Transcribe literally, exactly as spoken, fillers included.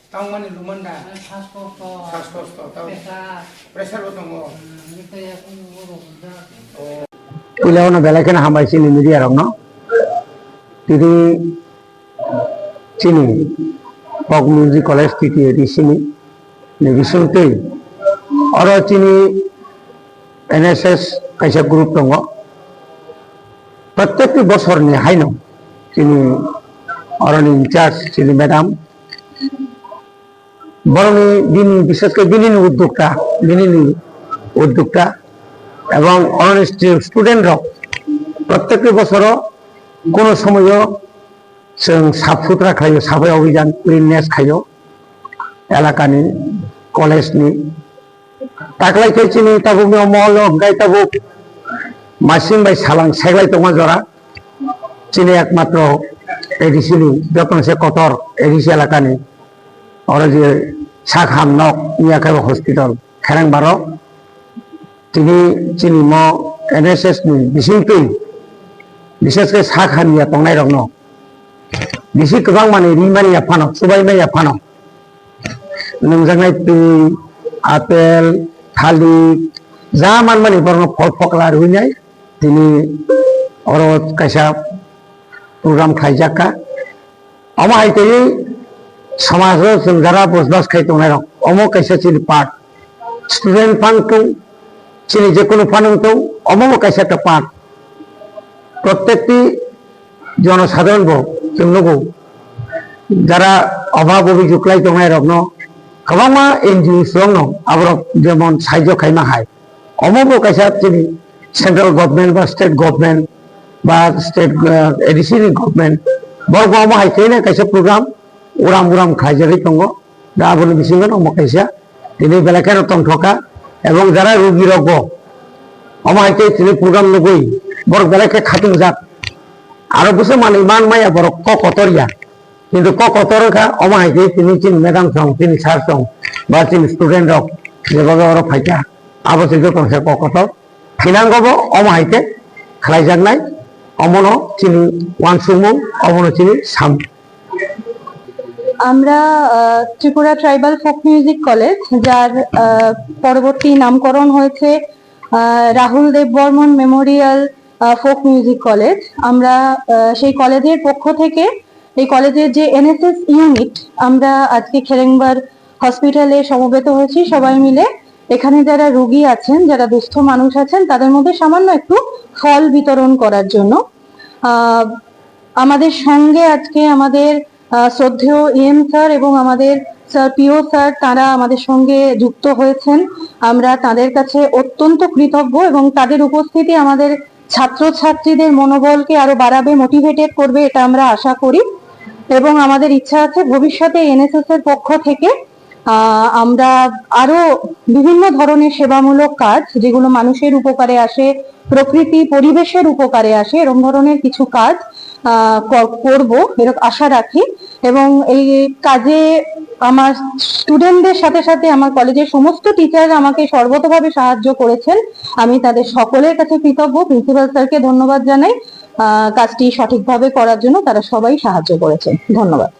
Tangmani lumanda. Saskosto. Saskosto, tang. Pressure. Pressure bo tongo. Hmm, ini kayak aku ngurus, udah. Oh. Puila ono belai kheno hambai chini media rokno. Tini chini Folk Music College T T A D C ni, ni bisingtwi oro chini N S S kaisa group tongo. Protekti bosorni haino chini oroni in charge chini madam, borokni bini, bishes khe bini ni uddokta, bini ni uddokta, ebong oroni stu-, student rok protekti bosoro kono somoyo chwng sap sutra khlaio, safai obhijan, cleanliness khaio elakani, college ni. Taklai khe chini tabukni o moholo hwnkhe tabuk masing bai salang seglai tongma jora. Chini ekmatro A D C ni jotono se kotor A D C elakani. Oro je sak ham nok wngya khe bo hospital Kherengbaro. Tini chini mo N S S ni bisingtwi, bishes khe sak hamya tongnairokno bisi kwbangmani rimani ya phano, chubaimani ya phano, nwngjaknai twi, apple, thalik, ja manmani borokno phol phokla rwinai tini oro kaisa program khlaijak kha. Omo hai twi somaj o chwng jara bosbas khai tongnai rok, omo kaisa chini part. Student phang tong, chini je kunu phano tong, omo bo kaisa ta part. Protekti jonosadharon bo chwng nugo, jara obhab obhijog lai tongnai rokno kwbangma N G Os rokno aborok jemon sahajyo khaima hai, omo bo kaisa chini central government ba state government ba state, ah, A D C ni government borok bo omo hai khe kaisa program uram uram khlaijagwi tongo. Da aboni bisingo omo kaisa tini belai kheno tongthokha, ebong jara rugi rok bo omo hai khe tini program nugwi borok belai khe khatungjak. Aro bwsa manwi man maya borok kok kotor ya, kintu kok kotor wngkha omo hai khe tini chini madam song, chini sir song ba chini student rok jebogo oro phaikha, abo se joto se kok kotor. Thinango bo omo hai khe khlaijaknai, omono chini uansukmung, omono chini sam. আমরা আহ, Tripura tribal folk music college, যার আহ, পরবর্তী নামকরণ হয়েছে আহ, Rahul Dev Burman memorial আহ, folk music college. আমরা আহ, সেই কলেজের পক্ষ থেকে এই কলেজের যে এনএসএস ইউনিট, আমরা আজকে খেরেংবার হসপিটালে সমবেত হয়েছি সবাই মিলে। এখানে যারা রোগী আছেন, যারা দুস্থ মানুষ আছেন, তাদের মধ্যে সামান্য একটু ফল বিতরণ করার জন্য। আহ, আমাদের সঙ্গে আজকে আমাদের আহ, শ্রদ্ধেয় ইএম স্যার এবং আমাদের স্যার পিও স্যার, তারা আমাদের সঙ্গে যুক্ত হয়েছেন। আমরা তাদের কাছে অত্যন্ত কৃতজ্ঞ এবং তাদের উপস্থিতি আমাদের ছাত্রছাত্রীদের মনোবলকে আরো বাড়াবে, মোটিভেটেড করবে, এটা আমরা আশা করি। এবং আমাদের ইচ্ছা আছে ভবিষ্যতে এনএসএস এর পক্ষ থেকে আহ, আমরা আরো বিভিন্ন ধরনের সেবামূলক কাজ, যেগুলো মানুষের উপকারে আসে, প্রকৃতি পরিবেশের উপকারে আসে, এরকম ধরনের কিছু কাজ আহ, কর- করব, এরকম আশা রাখি। এবং এই কাজে আমার স্টুডেন্টদের সাথে সাথে আমার কলেজের সমস্ত টিচার আমাকে সর্বতোভাবে সাহায্য করেছেন। আমি তাদের সকলের কাছে কৃতজ্ঞ, প্রিন্সিপাল স্যারকে ধন্যবাদ জানাই। আহ, কাজটি সঠিকভাবে করার জন্য তারা সবাই সাহায্য করেছে। ধন্যবাদ।